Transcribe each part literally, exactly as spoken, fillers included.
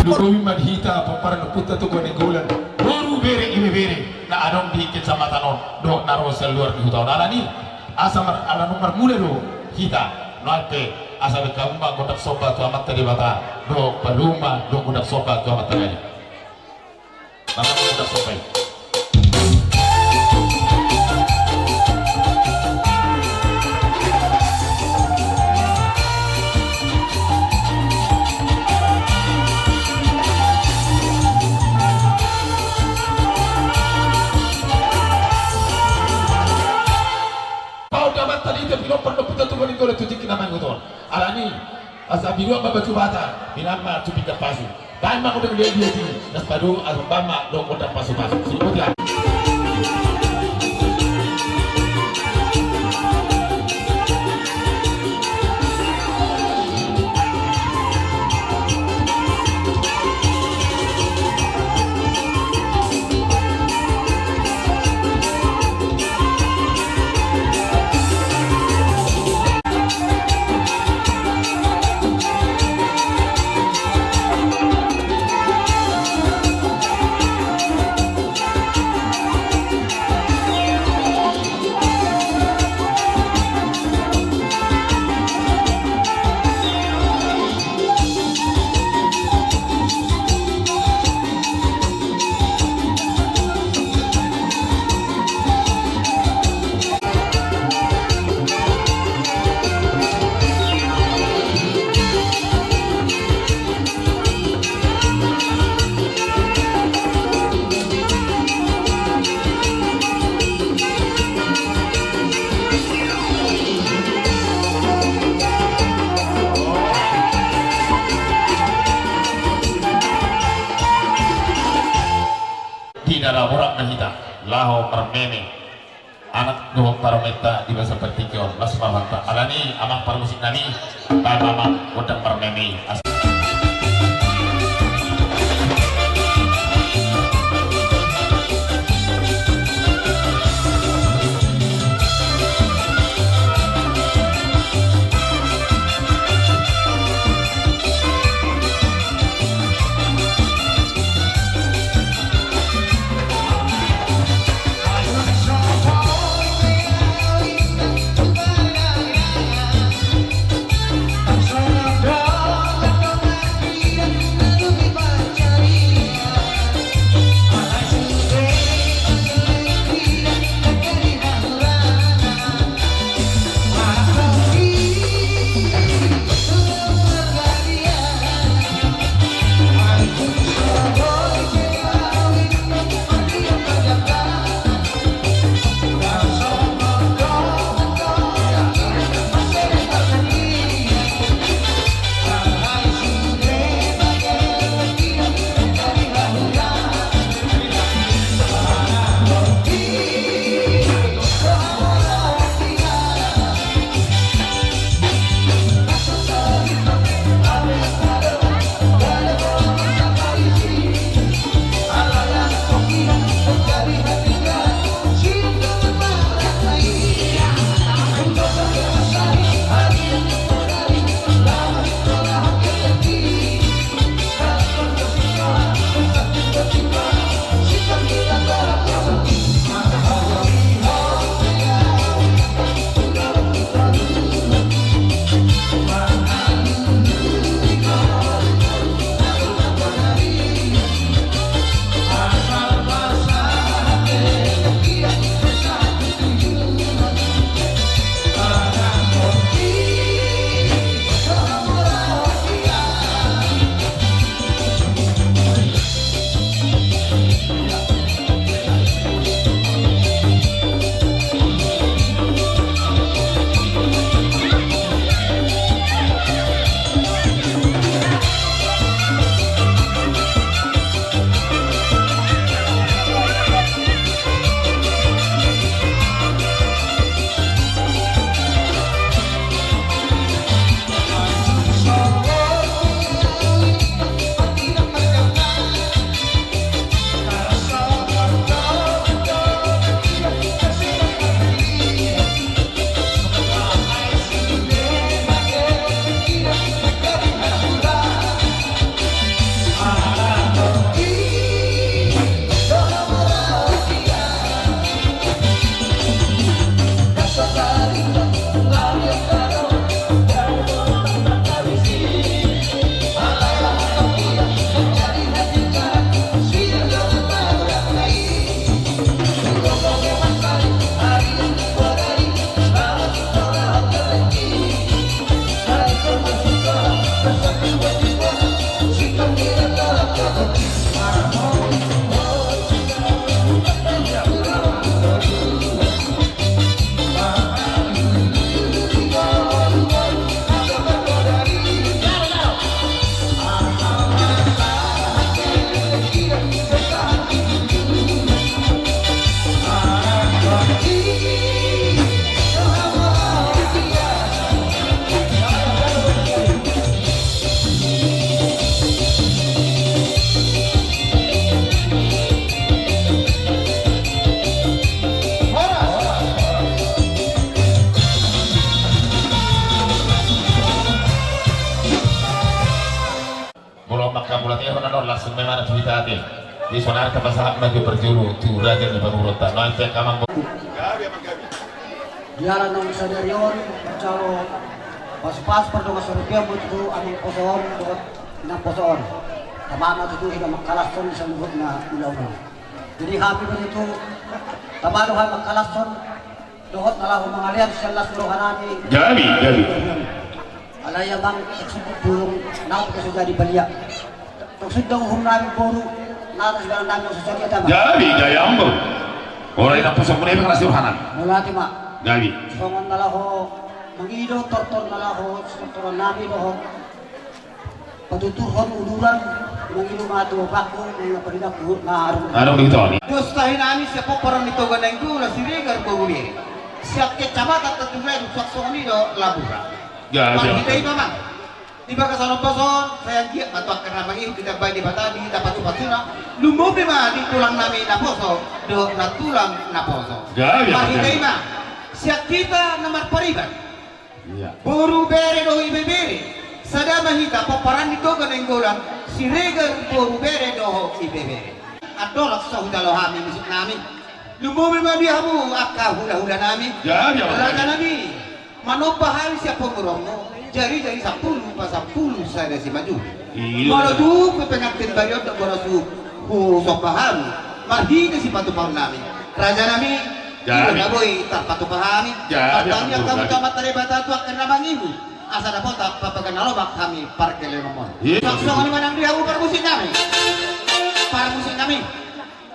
Lumobi ma di hita pomparan ni ompunta Toga Nainggolan, boru, bere, ibebere na adong di kecamatan on dohot na ro sian luar ni huta on. Alani asa mar-, ala nunga marmula do hita, nuaeng pe asa be hamu ma gondang somba tu Amanta Debata dohot padomu ma dohot gondang somba tu Amanta Debata. Masa gondang somba i. Pau damanta di hita pinompar ni ompunta Toga Nainggolan tu tingki na mangihut on. Alani asa binuat ma batu bata, pinaan ma tu pinggan pasu. Baen ma gondang dia dia di nas padu, asa baen ma dohot gondang pasu-pasu. Sini poti. Di na ra borat ma hita laho marmeme anak dohot parumaenta di bagasan partingkian on. Las ma rohanta. Alani amang parmusik nami, baen ma amang gondang marmeme i. As- Memang tu hita ate. Di sonari tapasahat ma di parjolo tu raja ni panurutan. Nanti kamang. Dialah naung sadari on, jalo pasupasu pardongan saropian ma tutu amang poso on dohot inang poso on. Tama ma tutu hita mangkalashon di saluhutna ulaon on. Jadi hami ma tutu tama do hami mangkalashon dohot na laho mangalean sian las ni roha nami. Gabe, gabe. Alai amang, tong sun bulung naung pe so jadi balian. Tong sun do uhum nami boru, na atas badan nami so jadi tama. Gabe, gabe amang. Ora inang poso on pe las ni roha nami. Mauliate ma. Gabe. Songon na laho mangido tortor na laho sitortoran nami dohot patuturhon uduran, mangido ma tu bapakku, na paridakku, na arung. Arung di toni. Dos tahi nami sian pomparan ni Toga Nainggolan Siregar boru Bere. Sian kecamatan Tanjung Ladung, suang songon i do Labura. Gabe. Marhite i ma amang, di bagasan ombas on, sai anggiat ma tu angka na mangihut ditambai Debata di hita pasupasuna. Lumobi ma di tulang nami naposo dohot nantulang naposo. Gabe. Marhite i ma sian hita na marpariban. Iya. Boru Bere dohot Ibebere. Sada ma hita pomparan ni Toga Nainggolan Siregar boru Bere dohot Ibebere. Andorang so hujalo hami musik nami, lumobi ma di hamu angka hulahula nami. Jadi, apa raja nami, manomba hami sian pangurongmu, jarijari sampulu pasampulu sada simanjujung. Iya. Molo tung pe pengantin baru on do boras hu, husomba hami marhite sipatupaon nami. Raja nami, jadi, i do na boi tarpatupa hami. Jadi, martangiang hamu tu Amanta Debata tu angka na mangihut, asa dapotan papaga na lomak hami pargellengonmon. Iya. Suang songon i ma nang di hamu parmusik nami. Parmusik nami.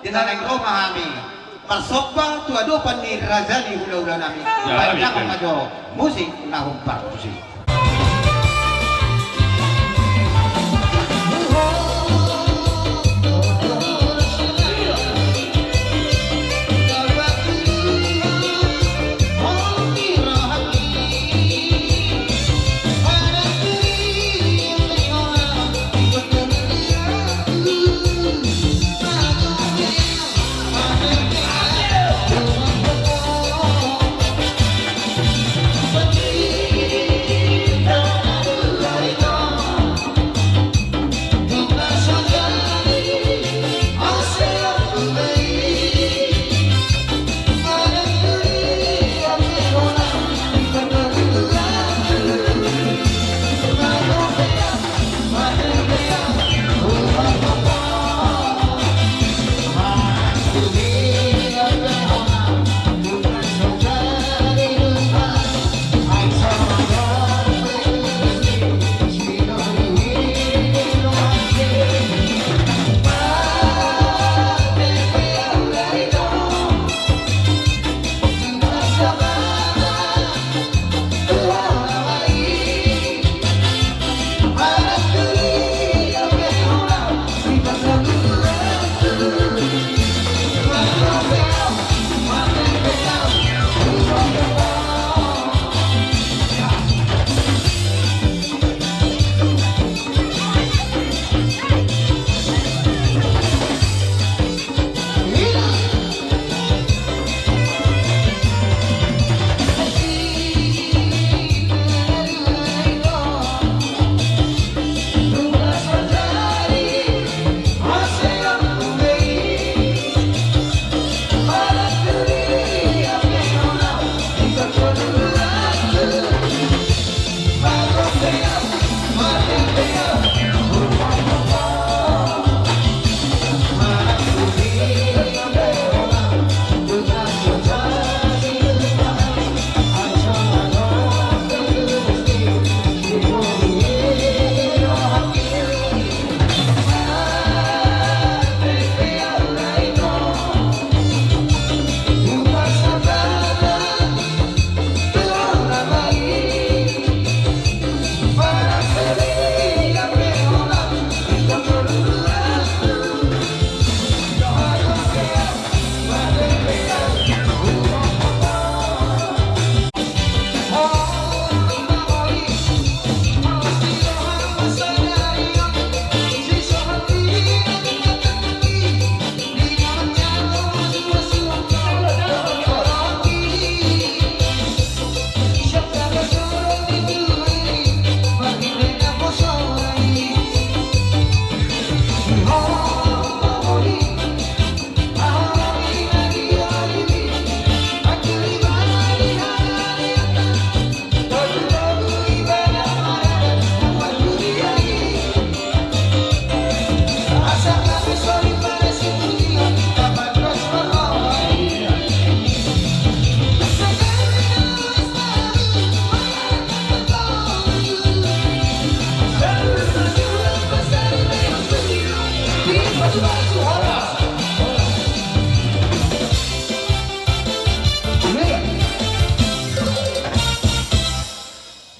Di na naeng ro ma hami marsomba tu adopan ni raja ni hulahula nami. Ya, pandangon ma jo musik na hombar tusi.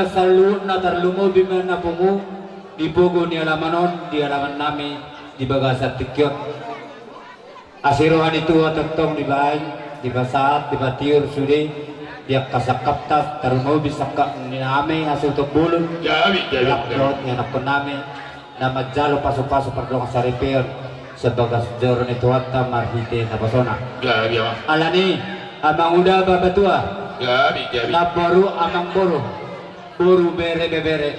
hita saluhutna, tarlumobi ma na pungu di pogu ni alaman on, di alaman nami di bagasan tingki on. Asi roha ni Tuhan tongtong dibaen, dipasahat, dipatiur sude di angka sangkapta, tarlumobi sangkap ni nami hasuhuton bolon. Gabe, gabe, gabe. Dohot ni anakkon nami na manjalo pasupasu pardongan saripeon sian bagas joro ni Tuhanta marhite naposona. Gabe, amang. Alani, amanguda bapatua, gabe, gabe, namboru amangboru, boru bere bebere.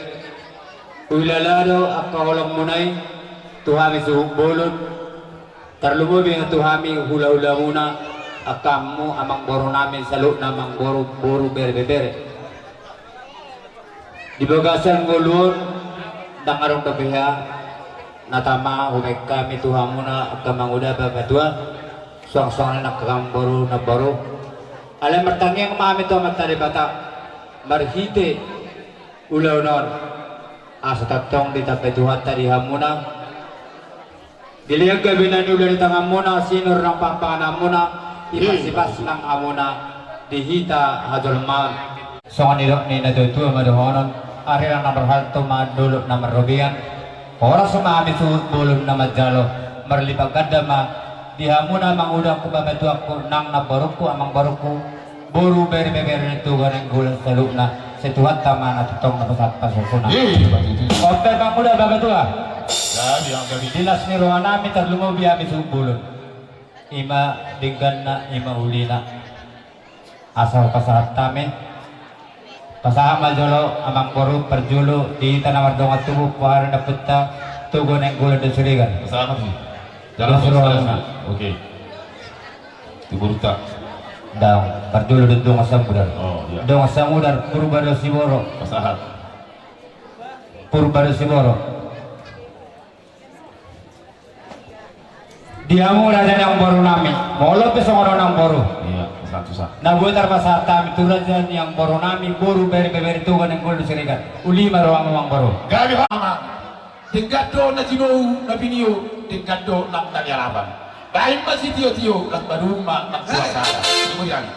Huilala do angka holongmuna i tu hami suhut bolon, tarlumobi ma tu hami hulahulamuna, angka hamu amangboru nami saluhutna, amangboru, boru bere bebere. Di bagasan ngolu on ndang adong dope hea na tama hubaen hami tu hamuna angka amanguda bapatua, suang songon i nang angka amangboru namboru. Alai martangiang ma hami tu Amanta Debata marhite ulaon on, asa tongtong ditambai Tuhanta di hamuna. Dilehon gabe na niula ni tanganmuna, sinur nang pangan-pangananmuna, ipaspas nang hamuna di hita hajolmaon. Songon nidok ni natuatua ma dohonon, arila na marhalto ma dolok na marrobean. Horas ma hami suhut bolon na manjalo, marlipat ganda ma di hamuna amangudangku, bapatuangku, nang namborungku, amangborungku, boru bere bebere ni Toga Nainggolan saluhutna, sai Tuhanta ma na tongtong na pasahat pasu-pasuna. Iya, betul. Ope amanguda bapatua. Gabe, gabe. Di las ni roha nami tarlumobi hami suhut bolon. Ima dengganna, ima ulina. Asa hupasahat hami. Pasahat ma jolo amangboru parjolo di hita na mardongan tubu, paharan dapotta Toga Nainggolan do Siregar. Pasahat ma. Jalo. Oke. Tiburta. Ndang, parjolo do Dongan Samudar. Oh, iya. Dongan Samudar, Purba do Siboro. Pasahat. Purba do Siboro. Di hamu raja ni amangboru nami, molo pe songon on amangboru. Iya, pasahat, pasahat. Na boi tarpasahat hami tu raja ni amangboru nami, boru bere bebere Toga Nainggolan do Siregar. Uli ma rohamu amangboru. Gabe, amang. Denggan do na tinou, na pinio, denggan do nang na nialapan. Baen ma sitiotio, nang madung ma nang suasana. Kemudian.